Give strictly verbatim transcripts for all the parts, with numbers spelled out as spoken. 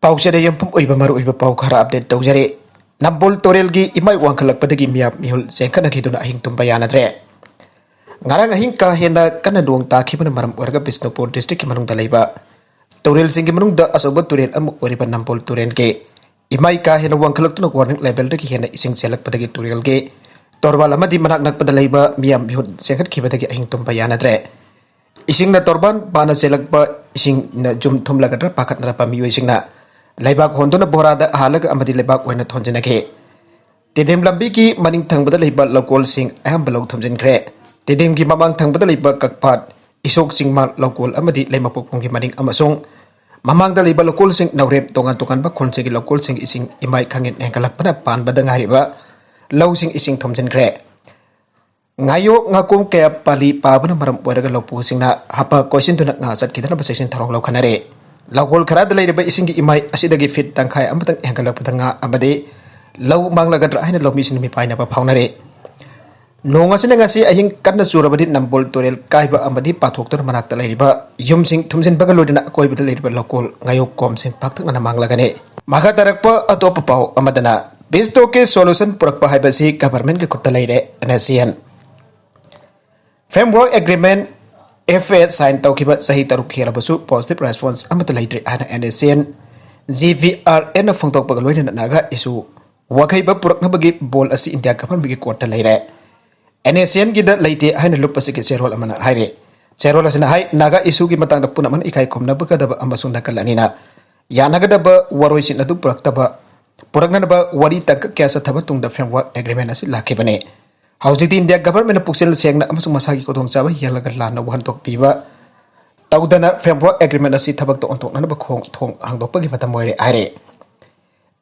ꯄꯥꯎꯆꯦꯗ ꯌꯨꯝꯐꯝ ꯑꯣꯏꯕ ꯃꯔꯨꯑꯣꯏꯕ ꯄꯥꯎ ꯈꯔ ꯑꯞꯗꯦꯠ ꯇꯧꯖꯔꯤ꯫ ꯅꯝꯕꯣꯜ ꯇꯨꯔꯦꯜꯒꯤ ꯏꯃꯥꯏ ꯋꯥꯡꯈꯠꯂꯛꯄꯗꯒꯤ ꯃꯤꯌꯥꯝ ꯃꯤꯍꯨꯜ ꯆꯦꯟꯈꯠꯅꯈꯤꯗꯨꯅ ꯑꯍꯤꯡ ꯇꯨꯝꯕ ꯌꯥꯅꯗ꯭ꯔꯦ꯫ ꯉꯔꯥꯡ ꯑꯍꯤꯡ ꯀꯥ ꯍꯦꯟꯅ ꯀꯟꯅ ꯅꯣꯡ ꯇꯥꯈꯤꯕꯅ ꯃꯔꯝ ꯑꯣꯏꯔꯒ ꯕꯤꯁꯅꯨꯄꯨꯔ ꯗꯤꯁꯇ꯭ꯔꯤꯛꯀꯤ ꯃꯅꯨꯡꯗ ꯂꯩꯕ ꯇꯨꯔꯦꯜꯁꯤꯡꯒꯤ ꯃꯅꯨꯡꯗ ꯑꯆꯧꯕ ꯇꯨꯔꯦꯜ ꯑꯃ ꯑꯣꯏꯔꯤꯕ ꯅꯝꯕꯣꯜ ꯇꯨꯔꯦꯜꯒꯤ ꯏꯃꯥꯏ ꯀꯥ ꯍꯦꯟꯅ ꯋꯥꯡꯈꯠꯂꯛꯇꯨꯅ ꯋꯥꯔꯅꯤꯡ ꯂꯦꯚꯦꯜꯗꯒꯤ ꯍꯦꯟꯅ ꯏꯁꯤꯡ ꯆꯦꯜꯂꯛꯄꯗꯒꯤ ꯇꯨꯔꯦꯜꯒꯤ ꯇꯣꯔꯕꯥꯟ ꯑꯃꯗꯤ ꯃꯅꯥꯛ ꯅꯛꯄꯗ ꯂꯩꯕ ꯃꯤꯌꯥꯝ ꯃꯤꯍꯨꯠ ꯆꯦꯟꯈꯠꯈꯤꯕꯗꯒꯤ ꯑꯍꯤꯡ ꯇꯨꯝꯕ ꯌꯥꯅꯗ꯭ꯔꯦ꯫ ꯏꯁꯤꯡꯅ ꯇꯣꯔꯕꯥꯟ ꯄꯥꯅ ꯆꯦꯜꯂꯛꯄ ꯏꯁꯤꯡꯅ ꯌꯨꯝ ꯊꯨꯝꯂꯒꯗ꯭ꯔꯥ ꯄꯥꯈꯠꯅꯔꯛꯄ ꯃꯤꯑꯣꯏꯁꯤꯡꯅ ꯂꯩꯕꯥꯛ ꯍꯣꯟꯗꯨꯅ ꯕꯣꯔꯥꯗ ꯍꯥꯜꯂꯒ ꯑꯃꯗꯤ ꯂꯩꯕꯥꯛ ꯑꯣꯏꯅ ꯊꯣꯟꯖꯤꯟꯅꯈꯤ꯫ ꯇꯤꯗꯤꯝ ꯂꯝꯕꯤꯒꯤ ꯃꯅꯤꯡ ꯊꯪꯕꯗ ꯂꯩꯕ ꯂꯧꯀꯣꯜꯁꯤꯡ ꯑꯌꯥꯝꯕ ꯂꯧ ꯊꯨꯝꯖꯤꯟꯈ꯭ꯔꯦ꯫ ꯇꯤꯗꯤꯝꯒꯤ ꯃꯃꯥꯡ ꯊꯪꯕꯗ ꯂꯩꯕ ꯀꯛꯐꯥꯠ, ꯏꯁꯣꯛ ꯆꯤꯡꯃꯥ ꯂꯧꯀꯣꯜ ꯑꯃꯗꯤ ꯂꯩꯃꯄꯣꯛꯐꯝꯒꯤ ꯃꯅꯤꯡ ꯑꯃꯁꯨꯡ ꯃꯃꯥꯡꯗ ꯂꯩꯕ ꯂꯧꯀꯣꯜꯁꯤꯡ ꯅꯧꯔꯦꯞ ꯇꯣꯉꯥꯟ ꯇꯣꯉꯥꯟꯕ ꯈꯨꯜꯁꯤꯡꯒꯤ ꯂꯧꯀꯣꯜꯁꯤꯡ ꯏꯁꯤꯡ ꯏꯃꯥꯏ ꯈꯪꯍꯦꯟ ꯍꯦꯟꯒꯠꯂꯛꯄꯅ ꯄꯥꯟꯕꯗ ꯉꯥꯏꯔꯤꯕ ꯂꯧꯁꯤꯡ ꯏꯁꯤꯡ ꯊꯨꯝꯖꯤꯟꯈ꯭ꯔꯦ꯫ ꯉꯥꯌꯣꯛ ꯉꯥꯀꯣꯡ ꯀꯌꯥ ꯄꯥꯂꯤ ꯄꯥꯕꯅ ꯃꯔꯝ ꯑꯣꯏꯔꯒ ꯂꯧꯄꯨꯁꯤꯡꯅ ꯍꯥꯄ ꯀꯣꯏꯁꯤꯟꯗꯨꯅ ꯉꯥ ꯆꯠꯈꯤꯗꯅꯕ ꯆꯦꯛꯁꯤꯟ ꯊꯧꯔꯥꯡ ꯂꯧꯈꯠꯅꯔꯦ꯫ ꯂꯧꯀꯣꯜ ꯈꯔꯗ ꯂꯩꯔꯤꯕ ꯏꯁꯤꯡꯒꯤ ꯏꯃꯥꯏ ꯑꯁꯤꯗꯒꯤ ꯐꯤꯠ ꯇꯪꯈꯥꯏ ꯑꯃꯇꯪ ꯍꯦꯟꯒꯠꯂꯛꯄꯗ ꯉꯥ ꯑꯃꯗꯤ ꯂꯧ ꯃꯥꯡꯂꯒꯗ꯭ꯔꯥ ꯍꯥꯏꯅ ꯂꯧꯃꯤꯁꯤꯡꯅ ꯃꯤꯄꯥꯏꯅꯕ ꯐꯥꯎꯅꯔꯦ꯫ ꯅꯣꯡ ꯑꯁꯤꯅ ꯉꯁꯤ ꯑꯍꯤꯡ ꯀꯟꯅ ꯆꯨꯔꯕꯗꯤ ꯅꯝꯕꯣꯜ ꯇꯨꯔꯦꯜ ꯀꯥꯏꯕ ꯑꯃꯗꯤ ꯄꯥꯊꯣꯛꯇꯨꯅ ꯃꯅꯥꯛꯇ ꯂꯩꯔꯤꯕ ꯌꯨꯝꯁꯤꯡ ꯊꯨꯝꯖꯤꯟꯕꯒ ꯂꯣꯏꯅꯅ ꯑꯀꯣꯏꯕꯗ ꯂꯩꯔꯤꯕ ꯂꯧꯀꯣꯜ ꯉꯥꯌꯣꯛ ꯀꯣꯝꯁꯤꯡ ꯄꯥꯛꯇꯛꯅꯅ ꯃꯥꯡꯂꯒꯅꯤ꯫ ꯃꯈꯥ ꯇꯥꯔꯛꯄ ꯑꯇꯣꯞꯄ ꯄꯥꯎ ꯑꯃꯗꯅ, ꯕꯤꯁꯇꯣꯛꯀꯤ solution ꯄꯨꯔꯛꯄ ꯍꯥꯏꯕꯁꯤ ꯒꯚꯔꯟꯃꯦꯟꯠꯀꯤ ꯈꯨꯠꯇ ꯂꯩꯔꯦ, NSCN꯫ Framework Agreement, FA, sign ꯇꯧꯈꯤꯕ ꯆꯍꯤ ꯇꯔꯨꯛ ꯍꯦꯜꯂꯕꯁꯨ positive response ꯑꯃꯠꯇ ꯂꯩꯇ꯭ꯔꯤ ꯍꯥꯏꯅ NSCN, GVRN ꯅ ꯐꯣꯡꯗꯣꯛꯄꯒ ꯂꯣꯏꯅꯅ ꯅꯥꯒꯥ issue ꯋꯥꯈꯩꯕ ꯄꯨꯔꯛꯅꯕꯒꯤ ꯕꯣꯜ ꯑꯁꯤ ꯏꯟꯗꯤꯌꯥ ꯒꯚꯔꯟꯃꯦꯟꯠꯀꯤ ꯀꯣꯔꯠꯇ ꯂꯩꯔꯦ꯫ NSCN ꯒꯤꯗ ꯂꯩꯇꯦ ꯍꯥꯏꯅ ꯂꯨꯞ ꯑꯁꯤꯒꯤ ꯆꯦꯔꯣꯜ ꯑꯃꯅ ꯍꯥꯏꯔꯤ꯫ ꯆꯦꯔꯣꯜ ꯑꯁꯤꯅ ꯍꯥꯏ, ꯅꯥꯒꯥ issue ꯒꯤ ꯃꯇꯥꯡꯗ ꯄꯨꯝꯅꯃꯛꯅ ꯏꯀꯥꯏ ꯈꯨꯝꯅꯕꯒꯗꯕ ꯑꯃꯁꯨꯡ ꯅꯥꯀꯜ ꯑꯅꯤꯅ ꯌꯥꯅꯒꯗꯕ ꯋꯥꯔꯣꯏꯁꯤꯟ ꯑꯗꯨ ꯄꯨꯔꯛꯇꯕ, ꯄꯨꯔꯛꯅꯅꯕ ꯋꯥꯔꯤ ꯇꯥꯡꯀꯛ ꯀꯌꯥ ꯆꯠꯊꯕ ꯇꯨꯡꯗ Framework Agreement ꯑꯁꯤ ꯂꯥꯛꯈꯤꯕꯅꯤ꯫ ꯍꯧꯖꯤꯛꯇꯤ ꯏꯟꯗꯤꯌꯥ ꯒꯚꯔꯟꯃꯦꯟꯠꯅ ꯄꯨꯛꯆꯦꯜ ꯁꯦꯡꯅ ꯑꯃꯁꯨꯡ ꯃꯁꯥꯒꯤ ꯈꯨꯗꯣꯡꯆꯥꯕ ꯌꯦꯡꯂꯒ ꯂꯥꯟꯅ ꯋꯥꯍꯟꯊꯣꯛ ꯄꯤꯕ ꯇꯧꯗꯅ Framework Agreement ꯑꯁꯤ ꯊꯕꯛꯇ ꯑꯣꯟꯊꯣꯛꯅꯅꯕ ꯈꯣꯡ ꯊꯣꯡ ꯍꯥꯡꯗꯣꯛꯄꯒꯤ ꯃꯇꯝ ꯑꯣꯏꯔꯦ ꯍꯥꯏꯔꯦ꯫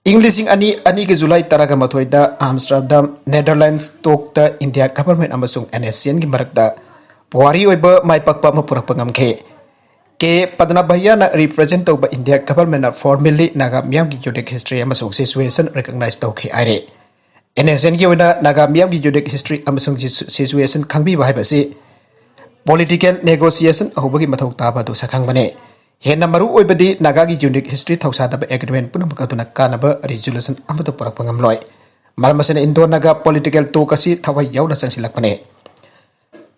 ꯏꯪ ꯂꯤꯁꯤꯡ ꯑꯅꯤ ꯑꯅꯤꯒꯤ ꯖꯨꯂꯥꯏ ꯇꯔꯥꯒ ꯃꯥꯊꯣꯏꯗ ꯑꯥꯝꯁꯇꯔꯗꯥꯝ, ꯅꯦꯗꯔꯂꯦꯟꯗꯁ ꯇꯣꯛꯇ ꯏꯟꯗꯤꯌꯥ ꯒꯚꯔꯟꯃꯦꯟꯠ ꯑꯃꯁꯨꯡ NSCN ꯒꯤ ꯃꯔꯛꯇ ꯄꯨꯋꯥꯔꯤ ꯑꯣꯏꯕ ꯃꯥꯏ ꯄꯥꯛꯄ ꯑꯃ ꯄꯨꯔꯛꯄ ꯉꯝꯈꯤ꯫ ꯀꯦ ꯄꯗꯅꯥꯚꯩꯌꯥꯅ represent ꯇꯧꯕ ꯏꯟꯗꯤꯌꯥ ꯒꯚꯔꯟꯃꯦꯟꯠꯅ formally ꯅꯥꯒꯥ ꯃꯤꯌꯥꯝꯒꯤ unique history ꯑꯃꯁꯨꯡ situation recognize ꯇꯧꯈꯤ ꯍꯥꯏꯔꯤ꯫ NSCN ꯒꯤ ꯑꯣꯏꯅ ꯅꯥꯒꯥ ꯃꯤꯌꯥꯝꯒꯤ unique history ꯑꯃꯁꯨꯡ situ-, situation ꯈꯪꯕꯤꯕ ꯍꯥꯏꯕꯁꯤ political negotiation ꯑꯍꯧꯕꯒꯤ ꯃꯊꯧ ꯇꯥꯕ ꯑꯗꯨ ꯁꯛꯈꯪꯕꯅꯤ꯫ ꯍꯦꯟꯅ ꯃꯔꯨ ꯑꯣꯏꯕꯗꯤ ꯅꯥꯒꯥꯒꯤ unique history ꯊꯧꯁꯥꯗꯕ agreement ꯄꯨꯝꯅꯃꯛ ꯑꯗꯨꯅ ꯀꯥꯟꯅꯕ resolution ꯑꯃꯠꯇ ꯄꯨꯔꯛꯄ ꯉꯝꯂꯣꯏ꯫ ꯃꯔꯝ ꯑꯁꯤꯅ Indo-Naga political talk ꯑꯁꯤ ꯊꯋꯥꯏ ꯌꯥꯎꯅ ꯆꯪꯁꯤꯜꯂꯛꯄꯅꯤ꯫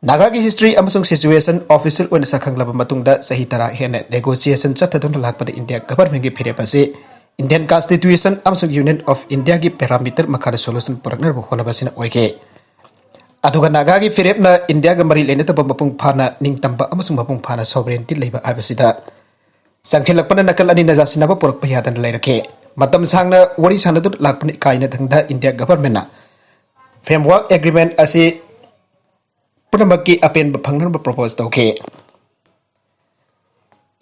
ꯅꯥꯒꯥꯒꯤ history ꯑꯃꯁꯨꯡ situation official ꯑꯣꯏꯅ ꯁꯛꯈꯪꯂꯕ ꯃꯇꯨꯡꯗ ꯆꯍꯤ ꯇꯔꯥ ꯍꯦꯟꯅ negotiation ꯆꯠꯊꯗꯨꯅ ꯂꯥꯛꯄꯗ India governmentꯀꯤ ꯐꯤꯔꯦꯞ ꯑꯁꯤ Indian Constitution ꯑꯃꯁꯨꯡ Union of Indiaꯒꯤ parameter ꯃꯈꯥꯗ solution ꯄꯨꯔꯛꯅꯕ ꯍꯣꯠꯅꯕ ꯑꯁꯤꯅ ꯑꯣꯏꯈꯤ꯫ ꯑꯗꯨꯒ ꯅꯥꯒꯥꯒꯤ ꯐꯤꯔꯦꯞꯅ ꯏꯟꯗꯤꯌꯥꯒ ꯃꯔꯤ ꯂꯩꯅꯗꯕ ꯃꯄꯨꯡ ꯐꯥꯅ ꯅꯤꯡꯇꯝꯕ ꯑꯃꯁꯨꯡ ꯃꯄꯨꯡ ꯐꯥꯅ sovereignty ꯂꯩꯕ ꯍꯥꯏꯕꯁꯤꯗ ꯆꯪꯁꯤꯜꯂꯛꯄꯅ ꯅꯥꯀꯜ ꯑꯅꯤꯅ ꯌꯥꯁꯤꯟꯅꯕ ꯄꯨꯔꯛꯄ ꯌꯥꯗꯅ ꯂꯩꯔꯛꯈꯤ꯫ ꯃꯇꯝ ꯁꯥꯡꯅ ꯋꯥꯔꯤ ꯁꯥꯟꯅꯗꯨꯅ ꯂꯥꯛꯄꯅ ꯏꯀꯥꯏꯅ ꯊꯪꯗ India governmentꯅ framework agreement ꯑꯁꯤ ꯄꯨꯝꯅꯃꯛꯀꯤ ꯑꯄꯦꯟꯕ ꯐꯪꯅꯅꯕ propose ꯇꯧꯈꯤ꯫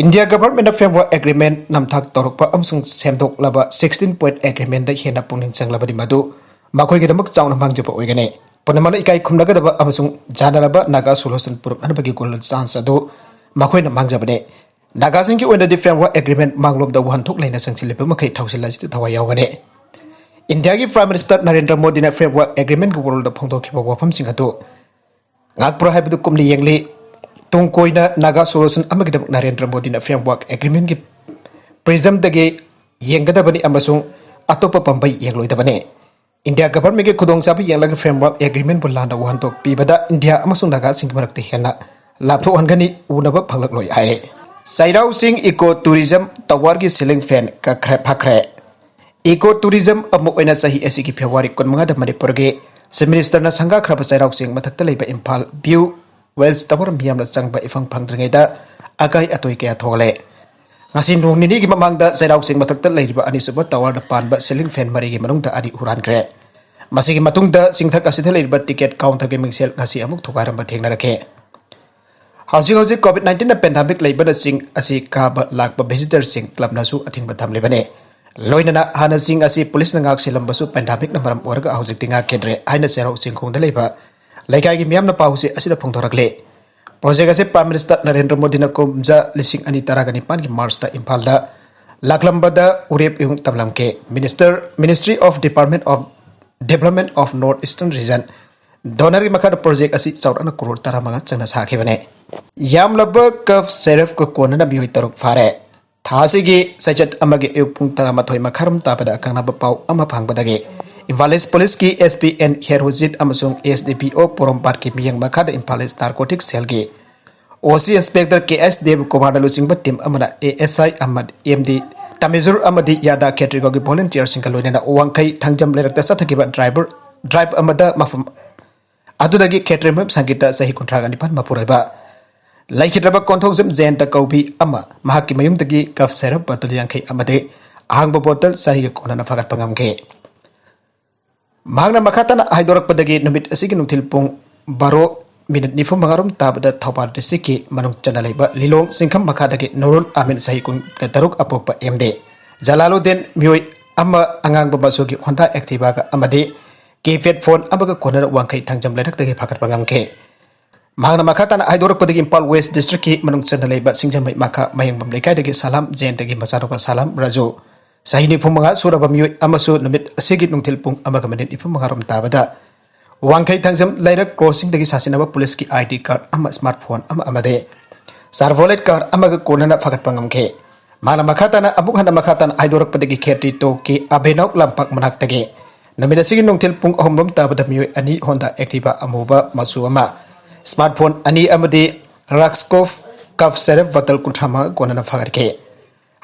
India governmentꯅ framework agreement ꯅꯝꯊꯥꯛ ꯇꯧꯔꯛꯄ ꯑꯃꯁꯨꯡ ꯁꯦꯝꯗꯣꯛꯂꯕ sixteen point agreementꯗ ꯍꯦꯟꯅ ꯄꯨꯛꯅꯤꯡ ꯆꯪꯂꯕꯗꯤ ꯃꯗꯨ ꯃꯈꯣꯏꯒꯤꯗꯃꯛ ꯆꯥꯎꯅ ꯃꯥꯡꯖꯕ ꯑꯣꯏꯒꯅꯤ꯫ ꯄꯨꯝꯅꯃꯛꯅ ꯏꯀꯥꯏ ꯈꯨꯝꯅꯒꯗꯕ ꯑꯃꯁꯨꯡ ꯌꯥꯅꯔꯕ ꯅꯥꯒꯥ solution ꯄꯨꯔꯛꯅꯕꯒꯤ golden chance ꯑꯗꯨ ꯃꯈꯣꯏꯅ ꯃꯥꯡꯖꯕꯅꯤ꯫ ꯅꯥꯒꯥꯁꯤꯡꯒꯤ ꯑꯣꯏꯅꯗꯤ framework agreement ꯃꯥꯡꯂꯣꯝꯗ ꯋꯥꯍꯟꯊꯣꯛ ꯂꯩꯅ ꯆꯪꯁꯤꯜꯂꯤꯕ ꯃꯈꯩ ꯊꯧꯁꯤꯜ ꯑꯁꯤꯗ ꯊꯋꯥꯏ ꯌꯥꯎꯒꯅꯤ꯫ ꯏꯟꯗꯤꯌꯥꯒꯤ Prime Minister ꯅꯔꯦꯟꯗ꯭ꯔ ꯃꯣꯗꯤꯅ framework agreementꯀꯤ ꯋꯥꯔꯣꯜꯗ ꯐꯣꯡꯗꯣꯛꯈꯤꯕ ꯋꯥꯐꯝꯁꯤꯡ ꯑꯗꯨ ꯉꯥꯛꯄ꯭ꯔꯥ ꯍꯥꯏꯕꯗꯨ ꯀꯨꯞꯅ ꯌꯦꯡꯂꯤ꯫ ꯇꯨꯡ ꯀꯣꯏꯅ ꯅꯥꯒꯥ solution ꯑꯃꯒꯤꯗꯃꯛ ꯅꯔꯦꯟꯗ꯭ꯔ ꯃꯣꯗꯤꯅ framework agreementꯀꯤ prismꯗꯒꯤ ꯌꯦꯡꯒꯗꯕꯅꯤ ꯑꯃꯁꯨꯡ ꯑꯇꯣꯞꯄ ꯄꯥꯝꯕꯩ ꯌꯦꯡꯂꯣꯏꯗꯕꯅꯤ꯫ ꯏꯟꯗꯤꯌꯥ governmentꯀꯤ ꯈꯨꯗꯣꯡꯆꯥꯕ ꯌꯦꯡꯂꯒ framework agreementꯄꯨ ꯂꯥꯟꯅ ꯋꯥꯍꯟꯊꯣꯛ ꯄꯤꯕꯗ ꯏꯟꯗꯤꯌꯥ ꯑꯃꯁꯨꯡ ꯅꯥꯒꯥꯁꯤꯡꯒꯤ ꯃꯔꯛꯇ ꯍꯦꯟꯅ ꯂꯥꯞꯊꯣꯛꯍꯟꯒꯅꯤ, ꯎꯅꯕ ꯐꯪꯂꯛꯂꯣꯏ ꯍꯥꯏꯔꯦ꯫ ꯆꯩꯔꯥꯎ ꯆꯤꯡ eco tourism towerꯒꯤ ceiling fan ꯀꯛꯈ꯭ꯔꯦ, ꯐꯛꯈ꯭ꯔꯦ꯫ Eco tourism ꯑꯃ ꯑꯣꯏꯅ ꯆꯍꯤ ꯑꯁꯤꯒꯤ February ꯀꯨꯟꯃꯉꯥꯗ ꯃꯅꯤꯄꯨꯔꯒꯤ Chief Ministerꯅ ꯁꯪꯒꯥꯈ꯭ꯔꯕ ꯆꯩꯔꯥꯎ ꯆꯤꯡ ꯃꯊꯛꯇ ꯂꯩꯕ ꯏꯝꯐꯥꯜ View Watch Tower ꯃꯤꯌꯥꯝꯅ ꯆꯪꯕ ꯏꯐꯪ ꯐꯪꯗ꯭ꯔꯤꯉꯩꯗ ꯑꯀꯥꯏ ꯑꯇꯣꯏ ꯀꯌꯥ ꯊꯣꯛꯂꯦ꯫ ꯉꯁꯤ ꯅꯣꯡ ꯅꯤꯅꯤꯒꯤ ꯃꯃꯥꯡꯗ ꯆꯩꯔꯥꯎ ꯆꯤꯡ ꯃꯊꯛꯇ ꯂꯩꯔꯤꯕ ꯑꯅꯤꯁꯨꯕ towerꯗ ꯄꯥꯟꯕ ceiling fan ꯃꯔꯤꯒꯤ ꯃꯅꯨꯡꯗ ꯑꯅꯤ ꯍꯨꯔꯥꯟꯈ꯭ꯔꯦ꯫ ꯃꯁꯤꯒꯤ ꯃꯇꯨꯡꯗ ꯆꯤꯡꯊꯛ ꯑꯁꯤꯗ ꯂꯩꯔꯤꯕ ticket counterꯒꯤ ꯃꯤꯡꯁꯦꯜ ꯉꯁꯤ ꯑꯃꯨꯛ ꯊꯨꯒꯥꯏꯔꯝꯕ ꯊꯦꯡꯅꯔꯛꯈꯤ꯫ ꯍꯧꯖꯤꯛ ꯍꯧꯖꯤꯛ COVID nineteenꯅ pandemic ꯂꯩꯕꯅ ꯆꯤꯡ ꯑꯁꯤ ꯀꯥꯕ ꯂꯥꯛꯄ visitorꯁꯤꯡ clubꯅꯁꯨ ꯑꯊꯤꯡꯕ ꯊꯝꯂꯤꯕꯅꯤ꯫ ꯂꯣꯏꯅꯅ ꯍꯥꯟꯅ ꯆꯤꯡ ꯑꯁꯤ policeꯅ ꯉꯥꯛ ꯁꯦꯜꯂꯝꯕꯁꯨ pandemicꯅ ꯃꯔꯝ ꯑꯣꯏꯔꯒ ꯍꯧꯖꯤꯛꯇꯤ ꯉꯥꯛꯈꯤꯗ꯭ꯔꯦ ꯍꯥꯏꯅ ꯆꯩꯔꯥꯎ ꯆꯤꯡꯈꯣꯡꯗ ꯂꯩꯕ ꯂꯩꯀꯥꯏꯒꯤ ꯃꯤꯌꯥꯝꯅ ꯄꯥꯎꯆꯦ ꯑꯁꯤꯗ ꯐꯣꯡꯗꯣꯔꯛꯂꯤ꯫ Project ꯑꯁꯤ Prime Minister ꯅꯔꯦꯟꯗ꯭ꯔ ꯃꯣꯗꯤꯅ ꯀꯨꯝꯖꯥ ꯂꯤꯁꯤꯡ ꯑꯅꯤ ꯇꯔꯥꯒ ꯅꯤꯄꯥꯟꯒꯤ Marchꯇ ꯏꯝꯐꯥꯜꯗ ꯂꯥꯛꯂꯝꯕꯗ ꯎꯔꯦꯞ ꯏꯍꯨꯝ ꯇꯝꯂꯝꯈꯤ꯫ Minister, Ministry of Department of Development of North Eastern Region, DoNERꯒꯤ ꯃꯈꯥꯗ project ꯑꯁꯤ ꯆꯥꯎꯔꯥꯛꯅ ꯀ꯭ꯔꯣꯔ ꯇꯔꯥꯃꯉꯥ ꯆꯪꯅ ꯁꯥꯈꯤꯕꯅꯤ꯫ ꯌꯥꯝꯂꯕ ꯀꯐ ꯁꯦꯔꯞꯀ ꯀꯣꯟꯅꯅ ꯃꯤꯑꯣꯏ ꯇꯔꯨꯛ ꯐꯥꯔꯦ꯫ ꯊꯥ ꯑꯁꯤꯒꯤ ꯆꯩꯆꯠ ꯑꯃꯒꯤ ꯑꯌꯨꯛ ꯄꯨꯡ ꯇꯔꯥꯃꯥꯊꯣꯏ ꯃꯈꯥꯏꯔꯣꯝ ꯇꯥꯕꯗ ꯑꯀꯛꯅꯕ ꯄꯥꯎ ꯑꯃ ꯐꯪꯕꯗꯒꯤ ꯏꯝꯐꯥꯜ ꯏꯁ ꯄꯨꯂꯤꯁꯀꯤ SP N ꯍꯦꯔꯣꯖꯤꯠ ꯑꯃꯁꯨꯡ SDPO ꯄꯣꯔꯣꯝꯄꯥꯠꯀꯤ ꯃꯤꯠꯌꯦꯡ ꯃꯈꯥꯗ ꯏꯝꯐꯥꯜ ꯏꯁ ꯅꯥꯔꯀꯣꯇꯤꯛ ꯁꯦꯜꯒꯤ OC ꯏꯟꯁꯄꯦꯛꯇꯔ KS ꯗꯦꯕ ꯀꯨꯃꯥꯔꯅ ꯂꯨꯆꯤꯡꯕ ꯇꯤꯝ ꯑꯃꯅ ASI ꯑꯃꯗꯤ MD ꯇꯥꯃꯤꯖꯨꯔ ꯑꯃꯗꯤ ꯌꯥꯗꯥ ꯈꯦꯇ꯭ꯔꯤꯒꯥꯎꯒꯤ ꯚꯣꯂꯨꯟꯇꯤꯌꯔꯁꯤꯡꯒ ꯂꯣꯏꯅꯅ ꯋꯥꯡꯈꯩ ꯊꯥꯡꯖꯝ ꯂꯩꯔꯛꯇ ꯆꯠꯊꯈꯤꯕ ꯗ꯭ꯔꯥꯏꯚꯔ ꯗ꯭ꯔꯥꯏꯚ ꯑꯃꯗ ꯃꯐꯝ ꯑꯗꯨꯗꯒꯤ ꯈꯦꯇ꯭ꯔꯤꯃꯌꯨꯝ ꯁꯪꯒꯤꯇ ꯆꯍꯤ ꯀꯨꯟꯊ꯭ꯔꯥꯒ ꯅꯤꯄꯥꯟ ꯃꯄꯨ ꯑꯣꯏꯕ ꯂꯩꯈꯤꯗ꯭ꯔꯕ ꯀꯣꯟꯊꯧꯖꯝ ꯖꯌꯟꯇ ꯀꯧꯕꯤ ꯑꯃ ꯃꯍꯥꯛꯀꯤ ꯃꯌꯨꯝꯗꯒꯤ ꯀꯐ ꯁꯦꯔꯞ ꯕꯣꯇꯜ ꯌꯥꯡꯈꯩ ꯑꯃꯗꯤ ꯑꯍꯥꯡꯕ ꯕꯣꯇꯜ ꯆꯥꯅꯤꯒ ꯀꯣꯟꯅꯅ ꯐꯥꯒꯠꯄ ꯉꯝꯈꯤ꯫ ꯃꯍꯥꯛꯅ ꯃꯈꯥ ꯇꯥꯅ ꯍꯥꯏꯗꯣꯔꯛꯄꯗꯒꯤ ꯅꯨꯃꯤꯠ ꯑꯁꯤꯒꯤ ꯅꯨꯡꯊꯤꯜ ꯄꯨꯡ ꯕꯥꯔꯣ ꯃꯤꯅꯤꯠ ꯅꯤꯐꯨ ꯃꯉꯥꯔꯣꯝ ꯇꯥꯕꯗ ꯊꯧꯕꯥꯜ ꯗꯤꯁꯇ꯭ꯔꯤꯛꯀꯤ ꯃꯅꯨꯡ ꯆꯟꯅ ꯂꯩꯕ ꯂꯤꯂꯣꯡ ꯆꯤꯡꯈꯝ ꯃꯈꯥꯗꯒꯤ ꯅꯨꯔꯨꯜ ꯑꯃꯤꯟ ꯆꯍꯤ ꯀꯨꯟꯒ ꯇꯔꯨꯛ ꯑꯄꯣꯛꯄ MD ꯖꯂꯥꯂꯨꯗꯤꯟ ꯃꯤꯑꯣꯏ ꯑꯃ ꯑꯉꯥꯡꯕ ꯃꯆꯨꯒꯤ ꯍꯣꯟꯗꯥ ꯑꯦꯛꯇꯤꯚꯥꯒ ꯑꯃꯗꯤ ꯀꯤꯄꯦꯗ ꯐꯣꯟ ꯑꯃꯒ ꯀꯣꯟꯅꯅ ꯋꯥꯡꯈꯩ ꯊꯥꯡꯖꯝ ꯂꯩꯔꯛꯇꯒꯤ ꯐꯥꯒꯠꯄ ꯉꯝꯈꯤ꯫ ꯃꯍꯥꯛꯅ ꯃꯈꯥ ꯇꯥꯅ ꯍꯥꯏꯗꯣꯔꯛꯄꯗꯒꯤ ꯏꯝꯐꯥꯜ ꯋꯦꯁ ꯗꯤꯁꯇ꯭ꯔꯤꯛꯀꯤ ꯃꯅꯨꯡ ꯆꯟꯅ ꯂꯩꯕ ꯁꯤꯡꯖꯃꯩ ꯃꯈꯥ ꯃꯌꯦꯡꯕꯝ ꯂꯩꯀꯥꯏꯗꯒꯤ ꯁꯂꯥꯝ ꯖꯌꯟꯇꯒꯤ ꯃꯆꯥꯅꯨꯄꯥ ꯁꯂꯥꯝ ꯔꯥꯖꯨ ꯆꯍꯤ ꯅꯤꯐꯨ ꯃꯉꯥ ꯁꯨꯔꯕ ꯃꯤꯑꯣꯏ ꯑꯃꯁꯨ ꯅꯨꯃꯤꯠ ꯑꯁꯤꯒꯤ ꯅꯨꯡꯊꯤꯜ ꯄꯨꯡ ꯑꯃꯒ ꯃꯤꯅꯤꯠ ꯅꯤꯐꯨ ꯃꯉꯥꯔꯣꯝ ꯇꯥꯕꯗ ꯋꯥꯡꯈꯩ ꯊꯥꯡꯖꯝ ꯂꯩꯔꯛ ꯀ꯭ꯔꯣꯁꯤꯡꯗꯒꯤ ꯁꯥꯁꯤꯟꯅꯕ ꯄꯨꯂꯤꯁꯀꯤ ID card ꯑꯃ, ꯁ꯭ꯃꯥꯔꯠ ꯐꯣꯟ ꯑꯃ ꯑꯃꯗꯤ ꯆꯥꯔꯚꯣꯂꯦꯠ ꯀꯥꯔ ꯑꯃꯒ ꯀꯣꯟꯅꯅ ꯐꯥꯒꯠꯄ ꯉꯝꯈꯤ꯫ ꯃꯥꯅ ꯃꯈꯥ ꯇꯥꯅ ꯑꯃꯨꯛ ꯍꯟꯅ ꯃꯈꯥ ꯇꯥꯅ ꯍꯥꯏꯗꯣꯔꯛꯄꯗꯒꯤ ꯈꯦꯇ꯭ꯔꯤ ꯇꯣꯛꯀꯤ ꯑꯕꯦꯅꯧ ꯂꯝꯄꯥꯛ ꯃꯅꯥꯛꯇꯒꯤ ꯅꯨꯃꯤꯠ ꯑꯁꯤꯒꯤ ꯅꯨꯡꯊꯤꯜ ꯄꯨꯡ ꯑꯍꯨꯝꯔꯣꯝ ꯇꯥꯕꯗ ꯃꯤꯑꯣꯏ ꯑꯅꯤ ꯍꯣꯟꯗꯥ ꯑꯦꯛꯇꯤꯚꯥ ꯑꯃꯨꯕ ꯃꯆꯨ ꯑꯃ, ꯁ꯭ꯃꯥꯔꯠ ꯐꯣꯟ ꯑꯅꯤ ꯑꯃꯗꯤ ꯔꯥꯛꯁꯀꯣꯐ ꯀꯐ ꯁꯦꯔꯞ ꯕꯣꯇꯜ ꯀꯨꯟꯊ꯭ꯔꯥ ꯃꯉꯥ ꯀꯣꯟꯅꯅ ꯐꯥꯒꯠꯈꯤ꯫